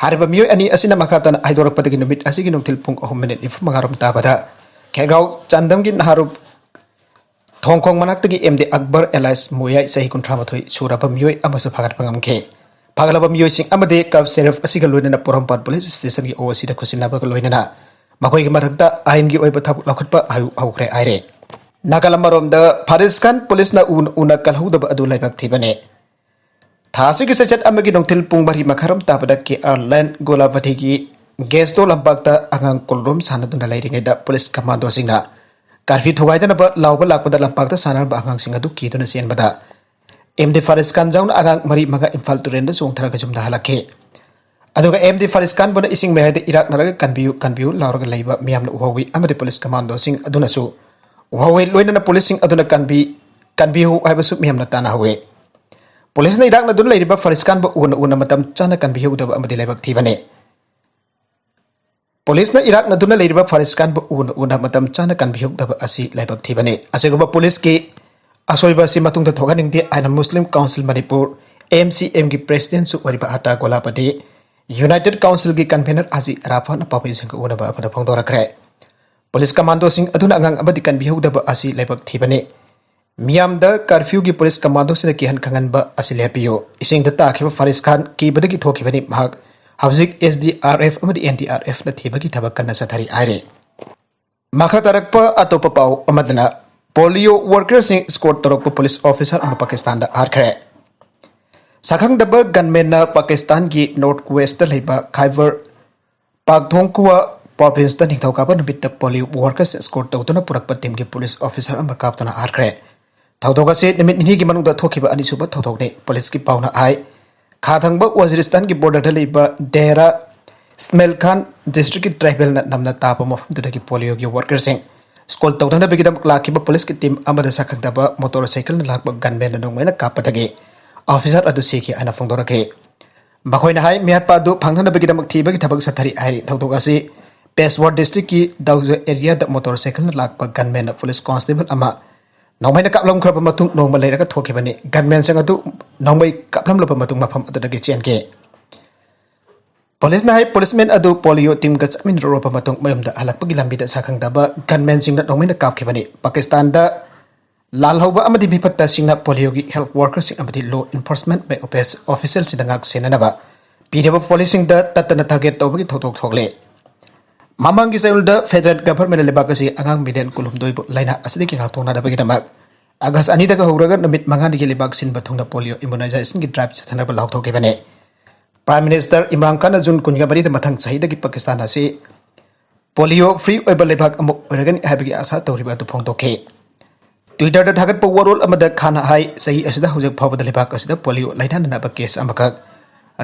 ꯍꯥꯏꯔꯤꯕ ꯃꯤꯑꯣꯏ ꯑꯅꯤ ꯑꯁꯤꯅ ꯃꯈꯥ ꯇꯥꯅ ꯍꯥꯏꯗꯣꯔꯛꯄꯗꯒꯤ ꯅꯨꯃꯤꯠ ꯑꯁꯤꯒꯤ ꯅꯨꯡꯊꯤꯜ ꯄꯨꯡ ꯑꯍꯨꯝ ꯃꯤꯅꯤꯠ ꯅꯤꯐꯨ ꯃꯉꯥꯔꯣꯝ ꯇꯥꯕꯗ ꯈꯦꯒꯥꯎ ꯆꯥꯟꯗꯝꯒꯤ ꯅꯍꯥꯔꯨꯞ ꯊꯣꯡꯈꯣꯡ ꯃꯅꯥꯛꯇꯒꯤ MD ꯑꯛꯕꯔ ꯑꯦꯂꯥꯏꯁ ꯃꯣꯌꯥꯏ ꯆꯍꯤ ꯀꯨꯟꯊ꯭ꯔꯥ ꯃꯥꯊꯣꯏ ꯁꯨꯔꯕ ꯃꯤꯑꯣꯏ ꯑꯃꯁꯨ ꯐꯥꯒꯠꯄ ꯉꯝꯈꯤ꯫ ꯐꯥꯒꯠꯂꯕ ꯃꯤꯑꯣꯏꯁꯤꯡ ꯑꯃꯗꯤ ꯀꯐ ꯁꯦꯔꯞ ꯑꯁꯤꯒ ꯂꯣꯏꯅꯅ ꯄꯣꯔꯣꯝꯄꯥꯠ ꯄꯨꯂꯤꯁ ꯁ꯭ꯇꯦꯁꯟꯒꯤ OC ꯗ ꯈꯨꯠꯁꯤꯟꯅꯕꯒ ꯂꯣꯏꯅꯅ ꯃꯈꯣꯏꯒꯤ ꯃꯊꯛꯇ ꯑꯥꯏꯟꯒꯤ ꯑꯣꯏꯕ ꯊꯕꯛ ꯂꯧꯈꯠꯄ ꯍꯧ-, ꯍꯧꯈ꯭ꯔꯦ ꯍꯥꯏꯔꯦ꯫ ꯅꯥꯀꯜ ꯑꯃꯔꯣꯝꯗ ꯐꯥꯔꯤꯁ ꯈꯥꯟ ꯄꯨꯂꯤꯁꯅ ꯎꯅ ꯎꯅ ꯀꯜꯍꯧꯗꯕ ꯑꯗꯨ ꯂꯩꯕꯥꯛ ꯊꯤꯕꯅꯦ꯫ ꯊꯥ ꯑꯁꯤꯒꯤ ꯆꯩꯆꯠ ꯑꯃꯒꯤ ꯅꯨꯡꯊꯤꯜ ꯄꯨꯡ ꯃꯔꯤ ꯃꯈꯥꯏꯔꯣꯝ ꯇꯥꯕꯗ KR Lane ꯒꯣꯂꯥꯕꯗꯤꯒꯤ ꯒꯦꯁꯇꯣ ꯂꯝꯄꯥꯛꯇ ꯑꯉꯥꯡ ꯀꯨꯟꯔꯣꯝ ꯁꯥꯟꯅꯗꯨꯅ ꯂꯩꯔꯤꯉꯩꯗ ꯄꯨꯂꯤꯁ ꯀꯃꯥꯟꯗꯣꯁꯤꯡꯅ ꯀꯥꯔꯐ꯭ꯌꯨ ꯊꯨꯒꯥꯏꯗꯅꯕ ꯂꯥꯎꯕ ꯂꯥꯛꯄꯗ ꯂꯝꯄꯥꯛꯇ ꯁꯥꯟꯅꯔꯝꯕ ꯑꯉꯥꯡꯁꯤꯡ ꯑꯗꯨ ꯀꯤꯗꯨꯅ ꯆꯦꯟꯕꯗ MD ꯐꯥꯔꯤꯁ ꯈꯥꯟ ꯌꯥꯎꯅ ꯑꯉꯥꯡ ꯃꯔꯤ ꯃꯉꯥ ꯏꯝꯐꯥꯜ ꯇꯨꯔꯦꯜꯗ ꯆꯣꯡꯊꯔꯒ ꯌꯨꯝꯗ ꯍꯜꯂꯛꯈꯤ꯫ ꯑꯗꯨꯒ MD ꯐꯥꯔꯤꯁ ꯈꯥꯟꯕꯨꯅ ꯏꯁꯤꯡ ꯃꯌꯥꯏꯗ ꯏꯔꯥꯛꯅꯔꯒ "ꯀꯟꯕꯤꯌꯨ, ꯀꯟꯕꯤꯌꯨ" ꯂꯥꯎꯔꯒ ꯂꯩꯕ ꯃꯤꯌꯥꯝꯅ ꯎꯍꯧꯏ ꯑꯃꯗꯤ ꯄꯨꯂꯤꯁ ꯀꯃꯥꯟꯗꯣꯁꯤꯡ ꯑꯗꯨꯅꯁꯨ ꯎꯍꯧꯏ꯫ ꯂꯣꯏꯅꯅ ꯄꯨꯂꯤꯁꯁꯤꯡ ꯑꯗꯨꯅ "ꯀꯟꯕꯤ-, ꯀꯟꯕꯤꯌꯨ" ꯍꯥꯏꯕꯁꯨ ꯃꯤꯌꯥꯝꯅ ꯇꯥꯟꯅꯍꯧꯏ꯫ ꯄꯨꯂꯤꯁꯅ ꯏꯔꯥꯛꯅꯗꯨꯅ ꯂꯩꯔꯤꯕ ꯐꯥꯔꯤꯁ ꯈꯥꯟꯕꯨ ꯎꯅ ꯎꯅ ꯃꯇꯝ ꯆꯥꯅ ꯀꯟꯕꯤꯍꯧꯗꯕ ꯑꯃꯗꯤ ꯂꯥꯏꯕꯛ ꯊꯤꯕꯅꯤ꯫ ꯄꯨꯂꯤꯁꯅ ꯏꯔꯥꯛꯅꯗꯨꯅ ꯂꯩꯔꯤꯕ ꯐꯥꯔꯤꯁ ꯈꯥꯟꯕꯨ ꯎꯅ ꯎꯅ ꯃꯇꯝ ꯆꯥꯅ ꯀꯟꯕꯤꯍꯧꯗꯕ ꯑꯁꯤ ꯂꯥꯏꯕꯛ ꯊꯤꯕꯅꯤ꯫ ꯑꯁꯤꯒꯨꯝꯕ ꯄꯨꯂꯤꯁꯀꯤ ꯑꯁꯣꯏꯕ ꯑꯁꯤ ꯃꯇꯨꯡꯗ ꯊꯣꯛꯍꯟꯅꯤꯡꯗꯦ ꯍꯥꯏꯅ ꯃꯨꯁꯂꯤꯝ ꯀꯥꯎꯟꯁꯤꯜ ꯃꯅꯤꯄꯨꯔ, ꯑꯦꯝ ꯁꯤ ꯑꯦꯝꯒꯤ ꯄ꯭ꯔꯦꯁꯤꯗꯦꯟꯠꯁꯨ ꯑꯣꯏꯔꯤꯕ ꯑꯇꯥ ꯒꯣꯂꯥꯄꯇꯤ, ꯌꯨꯅꯥꯏꯇꯦꯗ ꯀꯥꯎꯟꯁꯤꯜꯒꯤ ꯀꯟꯚꯦꯅꯔ ꯍꯥꯖꯤ ꯑꯔꯥꯐꯥꯠꯅ ꯄꯥꯎꯃꯤꯁꯤꯡꯒ ꯎꯅꯕ ꯑꯃꯗ ꯐꯣꯡꯗꯣꯔꯛꯈ꯭ꯔꯦ꯫ ꯄꯨꯂꯤꯁ ꯀꯃꯥꯟꯗꯣꯁꯤꯡ ꯑꯗꯨꯅ ꯑꯉꯥꯡ ꯑꯃꯗꯤ ꯀꯟꯕꯤꯍꯧꯗꯕ ꯑꯁꯤ ꯂꯥꯏꯕꯛ ꯊꯤꯕꯅꯤ꯫ ꯃꯤꯌꯥꯝꯗ ꯀꯔꯐ꯭ꯌꯨꯒꯤ ꯄꯨꯂꯤꯁ ꯀꯃꯥꯟꯗꯣꯁꯤꯡꯅ ꯀꯤꯍꯟ ꯈꯪꯍꯟꯕ ꯑꯁꯤ ꯂꯦꯞꯄꯤꯌꯨ꯫ ꯏꯁꯤꯡꯗ ꯇꯥꯈꯤꯕ ꯐꯥꯔꯤꯁ ꯈꯥꯟ ꯀꯤꯕꯗꯒꯤ ꯊꯣꯛꯈꯤꯕꯅꯤ꯫ ꯃꯍꯥꯛ ꯍꯧꯖꯤꯛ ꯑꯦꯁ ꯗꯤ ꯑꯥꯔ ꯑꯦꯐ ꯑꯃꯗꯤ ꯑꯦꯟ ꯗꯤ ꯑꯥꯔ ꯑꯦꯐꯅ ꯊꯤꯕꯒꯤ ꯊꯕꯛ ꯀꯟꯅ ꯆꯠꯊꯔꯤ ꯍꯥꯏꯔꯤ꯫ ꯃꯈꯥ ꯇꯥꯔꯛꯄ ꯑꯇꯣꯞꯄ ꯄꯥꯎ ꯑꯃꯗꯅ, ꯄꯣꯂꯤꯑꯣ ꯋꯥꯔꯀꯔꯁꯤꯡ ꯏꯁꯀꯣꯔꯠ ꯇꯧꯔꯛꯄ ꯄꯨꯂꯤꯁ ꯑꯣꯐꯤꯁꯥꯔ ꯑꯃ ꯄꯥꯀꯤꯁꯇꯥꯟꯗ ꯍꯥꯠꯈ꯭ꯔꯦ꯫ ꯁꯛꯈꯪꯗꯕ ꯒꯟꯃꯦꯟꯅ ꯄꯥꯀꯤꯁꯇꯥꯟꯒꯤ ꯅꯣꯔꯠ ꯋꯦꯁꯇ ꯂꯩꯕ ꯈꯥꯏꯕꯔ ꯄꯥꯛꯊꯣꯡꯈꯨꯋꯥ ꯄ꯭ꯔꯣꯚꯤꯟꯁꯇ ꯅꯤꯡꯊꯧꯀꯥꯕ ꯅꯨꯃꯤꯠꯇ ꯄꯣꯂꯤꯑꯣ ꯋꯥꯔꯀꯔꯁꯤꯡ ꯏꯁꯀꯣꯔꯠ ꯇꯧꯗꯨꯅ ꯄꯨꯔꯛꯄ ꯇꯤꯝꯒꯤ ꯄꯨꯂꯤꯁ ꯑꯣꯐꯤꯁꯥꯔ ꯑꯃ ꯀꯥꯞꯇꯨꯅ ꯍꯥꯠꯈ꯭ꯔꯦ꯫ ꯊꯧꯗꯣꯛ ꯑꯁꯤ ꯅꯨꯃꯤꯠ ꯅꯤꯅꯤꯒꯤ ꯃꯅꯨꯡꯗ ꯊꯣꯛꯈꯤꯕ ꯑꯅꯤꯁꯨꯕ ꯊꯧꯗꯣꯛꯅꯤ꯫ ꯄꯨꯂꯤꯁꯀꯤ ꯄꯥꯎꯅ ꯍꯥꯏ, ꯈꯥ ꯊꯪꯕ ꯋꯥꯖꯤꯔꯤꯁꯇꯥꯟꯒꯤ ꯕꯣꯔꯗꯔꯗ ꯂꯩꯕ ꯗꯦꯔꯥ ꯏꯁꯃꯦꯜ ꯈꯥꯟ ꯗꯤꯁꯇ꯭ꯔꯤꯛꯀꯤ ꯇ꯭ꯔꯥꯏꯕꯦꯜꯅ ꯅꯝꯅ ꯇꯥꯕ ꯃꯐꯝꯗꯨꯗꯒꯤ ꯄꯣꯂꯤꯑꯣꯒꯤ ꯋꯥꯔꯀꯔꯁꯤꯡ ꯁ꯭ꯀꯨꯜ ꯇꯧꯅꯅꯕꯒꯤꯗꯃꯛ ꯂꯥꯛꯈꯤꯕ ꯄꯨꯂꯤꯁꯀꯤ ꯇꯤꯝ ꯑꯃꯗ ꯁꯛꯈꯪꯗꯕ ꯃꯣꯇꯣꯔ ꯁꯥꯏꯀꯜꯅ ꯂꯥꯛꯄ ꯒꯟꯃꯦꯟꯅ ꯅꯣꯡꯃꯩꯅ ꯀꯥꯞꯄꯗꯒꯤ ꯑꯣꯐꯤꯁꯥꯔ ꯑꯗꯨ ꯁꯤꯈꯤ ꯍꯥꯏꯅ ꯐꯣꯡꯗꯣꯔꯛꯈꯤ꯫ ꯃꯈꯣꯏꯅ ꯍꯥꯏ, ꯃꯤꯍꯥꯠꯄ ꯑꯗꯨ ꯐꯪꯅꯅꯕꯒꯤꯗꯃꯛ ꯊꯤꯕꯒꯤ ꯊꯕꯛ ꯆꯠꯊꯔꯤ ꯍꯥꯏꯔꯤ꯫ ꯊꯧꯗꯣꯛ ꯑꯁꯤ ꯄꯦꯁꯋꯥꯔ ꯗꯤꯁꯇ꯭ꯔꯤꯛꯀꯤ ꯗꯥꯎꯖ ꯑꯦꯔꯤꯌꯥꯗ ꯃꯣꯇꯣꯔ ꯁꯥꯏꯀꯜꯅ ꯂꯥꯛꯄ ꯒꯟꯃꯦꯟꯅ ꯄꯨꯂꯤꯁ ꯀꯣꯟꯁꯇꯦꯕꯜ ꯑꯃ ꯅꯣꯡꯃꯩꯅ ꯀꯥꯞꯂꯝꯈ꯭ꯔꯕ ꯃꯇꯨꯡ ꯅꯣꯡꯃ ꯂꯩꯔꯒ ꯊꯣꯛꯈꯤꯕꯅꯤ꯫ ꯒꯟꯃꯦꯟꯁꯤꯡ ꯑꯗꯨ ꯅꯣꯡꯃꯩ ꯀꯥꯞꯂꯝꯂꯕ ꯃꯇꯨꯡ ꯃꯐꯝ ꯑꯗꯨꯗꯒꯤ ꯆꯦꯟꯈꯤ꯫ ꯄꯨꯂꯤꯁꯅ ꯍꯥꯏ, ꯄꯨꯂꯤꯁꯃꯦꯟ ꯑꯗꯨ ꯄꯣꯂꯤꯑꯣ ꯇꯤꯝꯒ ꯆꯠꯃꯤꯟꯅꯔꯨꯔꯕ ꯃꯇꯨꯡ ꯃꯌꯨꯝꯗ ꯍꯜꯂꯛꯄꯒꯤ ꯂꯝꯕꯤꯗ ꯁꯛꯈꯪꯗꯕ ꯒꯟꯃꯦꯟꯁꯤꯡꯅ ꯅꯣꯡꯃꯩꯅ ꯀꯥꯞꯈꯤꯕꯅꯤ꯫ ꯄꯥꯀꯤꯁꯇꯥꯟꯗ ꯂꯥꯜꯍꯧꯕ ꯑꯃꯗꯤ ꯃꯤꯐꯠꯇꯁꯤꯡꯅ ꯄꯣꯂꯤꯑꯣꯒꯤ ꯍꯦꯜꯊ ꯋꯥꯔꯀꯔꯁꯤꯡ ꯑꯃꯗꯤ ꯂꯣ ꯏꯟꯐꯣꯔꯁꯃꯦꯟ ꯑꯣꯐꯤꯁꯤꯌꯦꯜꯁꯤꯡꯗ ꯉꯥꯛ ꯁꯦꯟꯅꯅꯕ ꯄꯤꯔꯤꯕ ꯄꯣꯂꯤꯁꯤꯡꯗ ꯇꯠꯇꯅ ꯇꯥꯔꯒꯦꯠ ꯇꯧꯕꯒꯤ ꯊꯧꯗꯣꯛ ꯊꯣꯛꯂꯦ꯫ ꯃꯃꯥꯡꯒꯤ ꯆꯌꯣꯜꯗ ꯐꯦꯗꯔꯦꯜ ꯒꯚꯔꯟꯃꯦꯟꯠꯅ ꯂꯩꯕꯥꯛ ꯑꯁꯤ ꯑꯉꯥꯡ ꯃꯤꯂꯤꯌꯟ ꯀꯨꯟꯍꯨꯝꯗꯣꯏꯕꯨ ꯂꯥꯏꯅꯥ ꯑꯁꯤꯗꯒꯤ ꯉꯥꯛꯊꯣꯛꯅꯅꯕꯒꯤꯗꯃꯛ ꯑꯥꯒꯁ ꯑꯅꯤꯗꯒꯤ ꯍꯧꯔꯒ ꯅꯨꯃꯤꯠ ꯃꯉꯥꯅꯤꯒꯤ ꯂꯩꯕꯥꯛ ꯁꯤꯟꯕ ꯊꯨꯡꯅ ꯄꯣꯂꯤꯑꯣ ꯏꯝꯃꯨꯅꯥꯏꯖꯦꯁꯟꯒꯤ ꯗ꯭ꯔꯥꯏꯚ ꯆꯠꯊꯅꯕ ꯂꯥꯎꯊꯣꯛꯈꯤꯕꯅꯤ꯫ ꯄ꯭ꯔꯥꯏꯝ ꯃꯤꯅꯤꯁꯇꯔ ꯏꯝꯔꯥꯟ ꯈꯥꯟꯅ ꯖꯨꯟ ꯀꯨꯟꯒ ꯃꯔꯤꯗ ꯃꯊꯪ ꯆꯍꯤꯗꯒꯤ ꯄꯥꯀꯤꯁꯇꯥꯟ ꯑꯁꯤ ꯄꯣꯂꯤꯑꯣ ꯐ꯭ꯔꯤ ꯑꯣꯏꯕ ꯂꯩꯕꯥꯛ ꯑꯃ ꯑꯣꯏꯔꯒꯅꯤ ꯍꯥꯏꯕꯒꯤ ꯑꯥꯁꯥ ꯇꯧꯔꯤꯕ ꯑꯗꯨ ꯐꯣꯡꯗꯣꯛꯈꯤ꯫ ꯇ꯭ꯋꯤꯇꯔꯗ ꯊꯥꯒꯠꯄ ꯋꯥꯔꯣꯜ ꯑꯃꯗ ꯈꯥꯟꯅ ꯍꯥꯏ, ꯆꯍꯤ ꯑꯁꯤꯗ ꯍꯧꯖꯤꯛ ꯐꯥꯎꯕꯗ ꯂꯩꯕꯥꯛ ꯑꯁꯤꯗ ꯄꯣꯂꯤꯑꯣ ꯂꯥꯏꯅꯥ ꯅꯥꯅꯕ ꯀꯦꯁ ꯑꯃꯈꯛ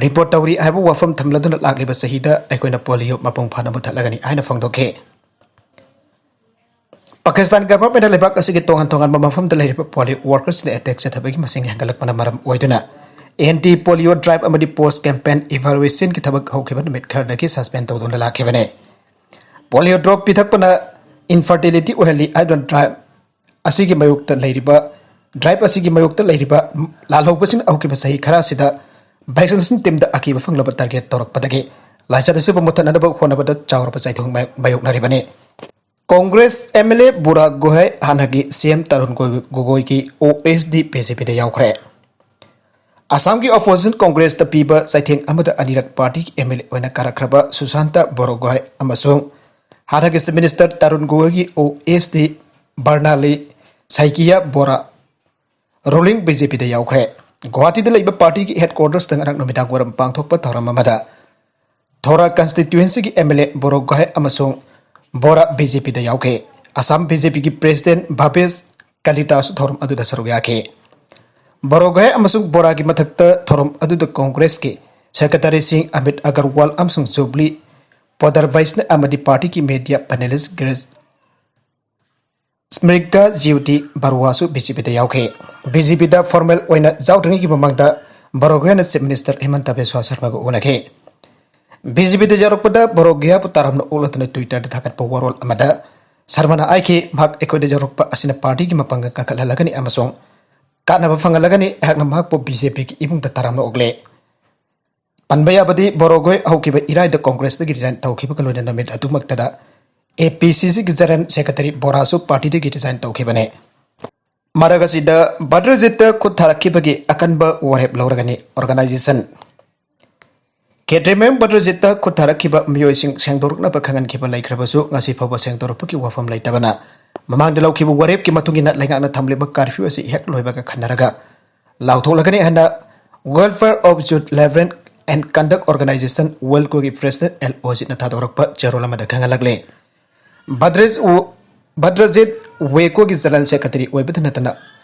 ꯔꯤꯄꯣꯔꯠ ꯇꯧꯔꯤ ꯍꯥꯏꯕ ꯋꯥꯐꯝ ꯊꯝꯂꯗꯨꯅ ꯂꯥꯛꯂꯤꯕ ꯆꯍꯤꯗ ꯑꯩꯈꯣꯏꯅ ꯄꯣꯂꯤꯑꯣ ꯃꯄꯨꯡ ꯐꯥꯅ ꯃꯨꯊꯠꯂꯒꯅꯤ ꯍꯥꯏꯅ ꯐꯣꯡꯗꯣꯛꯈꯤ꯫ ꯄꯥꯀꯤꯁꯇꯥꯟ ꯒꯚꯔꯟꯃꯦꯟꯠꯅ ꯂꯩꯕꯥꯛ ꯑꯁꯤꯒꯤ ꯇꯣꯉꯥꯟ ꯇꯣꯉꯥꯟꯕ ꯃꯐꯝꯗ ꯂꯩꯔꯤꯕ ꯄꯣꯂꯤꯑꯣ ꯋꯥꯔꯀꯔꯁꯤꯡꯅ ꯑꯦꯇꯦꯛ ꯆꯠꯊꯕꯒꯤ ꯃꯁꯤꯡ ꯍꯦꯟꯒꯠꯂꯛꯄꯅ ꯃꯔꯝ ꯑꯣꯏꯗꯨꯅ ꯑꯦꯟꯇꯤ ꯄꯣꯂꯤꯑꯣ ꯗ꯭ꯔꯥꯏꯚ ꯑꯃꯗꯤ ꯄꯣꯁ꯭ꯠ ꯀꯦꯝꯄꯦꯟ ꯏꯚꯥꯂꯨꯑꯦꯁꯟꯒꯤ ꯊꯕꯛ ꯍꯧꯈꯤꯕ ꯅꯨꯃꯤꯠ ꯈꯔꯗꯒꯤ ꯁꯁꯄꯦꯟ ꯇꯧꯗꯨꯅ ꯂꯥꯛꯈꯤꯕꯅꯤ꯫ ꯄꯣꯂꯤꯑꯣ ꯗ꯭ꯔꯣꯞ ꯄꯤꯊꯛꯄꯅ ꯏꯟꯐꯔꯇꯤꯂꯤꯇꯤ ꯑꯣꯏꯍꯜꯂꯤ ꯍꯥꯏꯗꯨꯅ ꯗ꯭ꯔꯥꯏꯚ ꯑꯁꯤꯒꯤ ꯃꯥꯌꯣꯛꯇ ꯂꯩꯔꯤꯕ ꯗ꯭ꯔꯥꯏꯚ ꯑꯁꯤꯒꯤ ꯃꯥꯌꯣꯛꯇ ꯂꯩꯔꯤꯕ ꯂꯥꯜꯍꯧꯕꯁꯤꯡꯅ ꯍꯧꯈꯤꯕ ꯆꯍꯤ ꯈꯔ ꯑꯁꯤꯗ ꯚꯦꯛꯁꯤꯅꯦꯁꯟ ꯇꯤꯝꯗ ꯑꯀꯤꯕ ꯐꯪꯂꯕ ꯇꯥꯔꯒꯦꯠ ꯇꯧꯔꯛꯄꯗꯒꯤ ꯂꯥꯏꯆꯠ ꯑꯁꯤꯕꯨ ꯃꯨꯠꯊꯠꯅꯅꯕ ꯍꯣꯠꯅꯕꯗ ꯆꯥꯎꯔꯕ ꯆꯩꯊꯦꯡ ꯃꯥꯌꯣꯛꯅꯔꯤꯕꯅꯤ꯫ ꯀꯣꯡꯒ꯭ꯔꯦꯁ ꯑꯦꯝ ꯑꯦꯜ ꯑꯦ ꯕꯨꯔꯥ ꯒꯣꯍꯥꯏ ꯍꯥꯟꯅꯒꯤ ꯁꯤ ꯑꯦꯝ ꯇꯔꯨꯟ ꯒꯣꯒꯣꯏꯒꯤ ꯑꯣ ꯑꯦꯁ ꯗꯤ ꯕꯤ ꯖꯦ ꯄꯤꯗ ꯌꯥꯎꯈ꯭ꯔꯦ꯫ ꯑꯁꯥꯝꯒꯤ ꯑꯣꯄꯣꯖꯤꯁꯟ ꯀꯣꯡꯒ꯭ꯔꯦꯁꯇ ꯄꯤꯕ ꯆꯩꯊꯦꯡ ꯑꯃꯗ ꯑꯅꯤꯔꯛ ꯄꯥꯔꯇꯤꯒꯤ ꯑꯦꯝ ꯑꯦꯜ ꯑꯦ ꯑꯣꯏꯅ ꯀꯥꯔꯛꯈ꯭ꯔꯕ ꯁꯨꯁꯥꯟꯇ ꯕꯣꯔꯣꯒꯣꯍꯥꯏ ꯑꯃꯁꯨꯡ ꯍꯥꯟꯅꯒꯤ ꯆꯤꯐ ꯃꯤꯅꯤꯁꯇꯔ ꯇꯔꯨꯟ ꯒꯣꯒꯣꯏꯒꯤ ꯑꯣ ꯑꯦꯁ ꯗꯤ ꯕꯔꯅꯥꯂꯤ ꯁꯥꯏꯀꯤꯌꯥ ꯕꯣꯔꯥ ꯔꯨꯂꯤꯡ ꯕꯤ ꯖꯦ ꯄꯤꯗ ꯌꯥꯎꯈ꯭ꯔꯦ꯫ ꯒꯨꯋꯥꯍꯥꯇꯤꯗ ꯂꯩꯕ ꯄꯥꯔꯇꯤꯒꯤ ꯍꯦꯗꯀ꯭ꯋꯥꯇꯔꯁꯇ ꯉꯔꯥꯡ ꯅꯨꯃꯤꯗꯥꯡ ꯋꯥꯏꯔꯝ ꯄꯥꯡꯊꯣꯛꯄ ꯊꯧꯔꯝ ꯑꯃꯗ ꯊꯧꯔꯥ ꯀꯟꯁꯇꯤꯇ꯭ꯌꯨꯑꯦꯟꯁꯤꯒꯤ ꯑꯦꯝ ꯑꯦꯜ ꯑꯦ ꯕꯣꯔꯣꯒꯣꯍꯥꯏ ꯑꯃꯁꯨꯡ ꯕꯣꯔꯥ ꯕꯤ ꯖꯦ ꯄꯤꯗ ꯌꯥꯎꯈꯤ꯫ ꯑꯁꯥꯝ ꯕꯤ ꯖꯦ ꯄꯤꯒꯤ ꯄ꯭ꯔꯦꯁꯤꯗꯦꯟꯠ ꯚꯥꯕꯦꯁ ꯀꯂꯤꯇꯥꯁꯨ ꯊꯧꯔꯝ ꯑꯗꯨꯗ ꯁꯔꯨꯛ ꯌꯥꯈꯤ꯫ ꯕꯣꯔꯣꯒꯣꯍꯥꯏ ꯑꯃꯁꯨꯡ ꯕꯣꯔꯥꯒꯤ ꯃꯊꯛꯇ ꯊꯧꯔꯝ ꯑꯗꯨꯗ ꯀꯣꯡꯒ꯭ꯔꯦꯁꯀꯤ ꯁꯦꯀ꯭ꯔꯦꯇꯔꯤꯁꯤꯡ ꯑꯃꯤꯠ ꯑꯒꯔꯋꯥꯜ ꯑꯃꯁꯨꯡ ꯖꯨꯕ꯭ꯂꯤ ꯄꯣꯗꯔꯕꯩꯁꯅ ꯑꯃꯗꯤ ꯄꯥꯔꯇꯤꯒꯤ ꯃꯦꯗꯤꯌꯥ ꯄꯦꯅꯦꯂꯤꯁ ꯒ꯭ꯔꯦꯁ ꯁ꯭ꯃ꯭ꯔꯤꯒꯥ ꯖ꯭ꯌꯣꯇꯤ ꯕꯔꯨꯋꯥꯁꯨ ꯕꯤ ꯖꯦ ꯄꯤꯗ ꯌꯥꯎꯈꯤ꯫ ꯕꯤ ꯖꯦ ꯄꯤꯗ ꯐꯣꯔꯃꯦꯜ ꯑꯣꯏꯅ ꯌꯥꯎꯗ꯭ꯔꯤꯉꯩꯒꯤ ꯃꯃꯥꯡꯗ ꯕꯣꯔꯣꯒꯣꯍꯥꯏꯅ ꯆꯤꯐ ꯃꯤꯅꯤꯁꯇꯔ ꯍꯤꯃꯟꯇ ꯕꯤꯁ꯭ꯋꯥ ꯁꯔꯃꯒ ꯎꯅꯈꯤ꯫ ꯕꯤ ꯖꯦ ꯄꯤꯗ ꯌꯥꯎꯔꯛꯄꯗ ꯕꯣꯔꯣꯒꯣꯍꯥꯏꯕꯨ ꯇꯔꯥꯝꯅ ꯑꯣꯛꯂꯗꯨꯅ ꯇ꯭ꯋꯤꯇꯔꯗ ꯊꯥꯒꯠꯄ ꯋꯥꯔꯣꯜ ꯑꯃꯗ ꯁꯔꯃꯅ ꯍꯥꯏꯈꯤ, ꯃꯍꯥꯛ ꯑꯩꯈꯣꯏꯗ ꯌꯥꯎꯔꯛꯄ ꯑꯁꯤꯅ ꯄꯥꯔꯇꯤꯒꯤ ꯃꯄꯥꯡꯒꯜ ꯀꯟꯈꯠꯍꯜꯂꯒꯅꯤ ꯑꯃꯁꯨꯡ ꯀꯥꯟꯅꯕ ꯐꯪꯍꯜꯂꯒꯅꯤ꯫ ꯑꯩꯍꯥꯛꯅ ꯃꯍꯥꯛꯄꯨ ꯕꯤ ꯖꯦ ꯄꯤꯒꯤ ꯏꯃꯨꯡꯗ ꯇꯔꯥꯝꯅ ꯑꯣꯛꯂꯦ꯫ ꯄꯟꯕ ꯌꯥꯕꯗꯤ ꯕꯣꯔꯣꯒꯣꯍꯥꯏ ꯍꯧꯈꯤꯕ ꯏꯔꯥꯏꯗ ꯀꯣꯡꯒ꯭ꯔꯦꯁꯇꯒꯤ ꯔꯤꯖꯥꯏꯟ ꯇꯧꯈꯤꯕꯒ ꯂꯣꯏꯅꯅ ꯅꯨꯃꯤꯠ ꯑꯗꯨꯃꯛꯇꯗ ꯑꯦ ꯄꯤ ꯁꯤ ꯁꯤꯒꯤ ꯖꯦꯅꯔꯦꯜ ꯁꯦꯀ꯭ꯔꯦꯇꯔꯤ ꯕꯣꯔꯥꯁꯨ ꯄꯥꯔꯇꯤꯗꯒꯤ ꯔꯤꯖꯥꯏꯟ ꯇꯧꯈꯤꯕꯅꯤ꯫ ꯃꯔꯛ ꯑꯁꯤꯗ ꯕꯗ꯭ꯔꯖꯤꯠꯇ ꯈꯨꯠ ꯊꯥꯔꯛꯈꯤꯕꯒꯤ ꯑꯀꯟꯕ ꯋꯥꯔꯦꯞ ꯂꯧꯔꯒꯅꯤ ꯑꯣꯔꯒꯅꯥꯏꯖꯦꯁꯟ꯫ ꯈꯦꯇ꯭ꯔꯤꯃꯌꯨꯝ ꯕꯗ꯭ꯔꯖꯤꯠꯇ ꯈꯨꯠ ꯊꯥꯔꯛꯈꯤꯕ ꯃꯤꯑꯣꯏꯁꯤꯡ ꯁꯦꯡꯗꯣꯔꯛꯅꯕ ꯈꯪꯍꯟꯈꯤꯕ ꯂꯩꯈ꯭ꯔꯕꯁꯨ ꯉꯁꯤ ꯐꯥꯎꯕ ꯁꯦꯡꯗꯣꯔꯛꯄꯒꯤ ꯋꯥꯐꯝ ꯂꯩꯇꯕꯅ ꯃꯃꯥꯡꯗ ꯂꯧꯈꯤꯕ ꯋꯥꯔꯦꯞꯀꯤ ꯃꯇꯨꯡ ꯏꯟꯅ ꯂꯩꯉꯥꯛꯅ ꯊꯝꯂꯤꯕ ꯀꯥꯔꯐ꯭ꯌꯨ ꯑꯁꯤ ꯍꯦꯛ ꯂꯣꯏꯕꯒ ꯈꯟꯅꯔꯒ ꯂꯥꯎꯊꯣꯛꯂꯒꯅꯤ ꯍꯥꯏꯅ Welfare of Youth Livelihood and Conduct Organization, ꯋꯦꯜꯀꯣꯒꯤ ꯄ꯭ꯔꯦꯁꯤꯗꯦꯟꯠ ꯑꯦꯜ ꯑꯣꯖꯤꯠꯅ ꯊꯥꯗꯣꯔꯛꯄ ꯆꯦꯔꯣꯜ ꯑꯃꯗ ꯈꯪꯍꯜꯂꯛꯂꯤ꯫ ꯚꯗ꯭ꯔꯖꯤꯠ ꯋꯦꯀꯣꯒꯤ ꯖꯦꯅꯔꯦꯜ ꯁꯦꯀ꯭ꯔꯦꯇꯔꯤ ꯑꯣꯏꯕꯇ ꯅꯠꯇꯅ